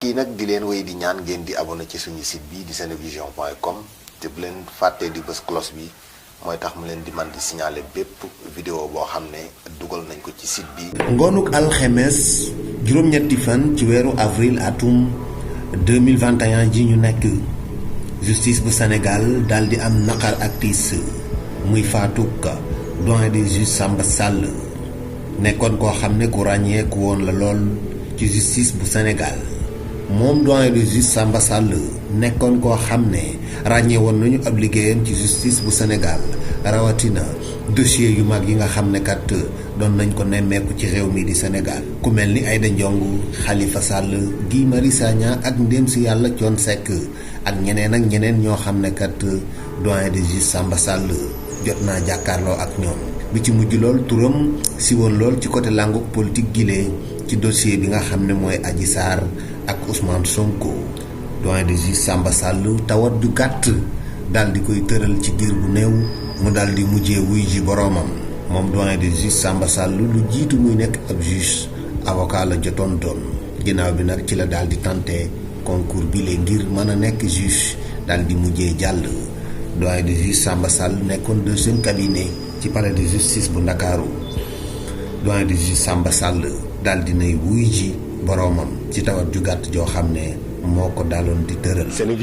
kii nag di leen wéy di ñaan ngeen di abonné ci suñu site bi di senevision.com te bu leen fàttee di bës cloche bi mooy tax mu leen di man di signaler bépp vidéo boo xam ne dugal nañ ko ci site bi. ngoonuk alxemes juróom-ñetti fan ci weeru avril atum 2021 ji ñu nekk justice bu Sénégal daal di am naqar ak tiis muy faatuk doyen des juges Samba Sall nekkoon koo xam ne ku ràññeeku woon la lool ci justice bu Sénégal. moom doyen des juges Samba Sall nekkoon koo xam ne ràññee woon nañu ab liggéeyam ci justice bu Sénégal rawatina dossier yu mag yi nga xam ne kat doon nañ ko nemmeeku ci réew mi di Sénégal. ku mel ni Aïda Ndiongue Khalifa Sall Guy Marius Sagna ak ndéem si yàlla Thione Seck ak ñeneen ñoo xam ne kat doyen des juges Samba Sall jot naa jàkkaarloo ak ñoom. bi ci mujj lool turam si woon lool ci côté langue politique gile ci dossier bi nga xam ne mooy Adji Sarr ak Ousmane Sonko. doyen des juges Samba Sall tawat ju gàtt daal di koy tëral ci diir bu néew mu daal di mujjee wuy ji boroomam. moom doyen des juges Samba Sall lu jiitu muy nekk ab juge avocat la jotoon doon ginnaaw bi nag ci la daal di tenté concours bi le ngir mën a nekk juge daal di mujjee jàll. doyen des juges Samba Sall nekkoon deuxième cabinet ci palais de justice bu Ndakaaru. doyen des juges Samba Sall daal di nay wuy ji boroomam ci tawat ju gàtt joo xam ne moo ko daloon di tëral.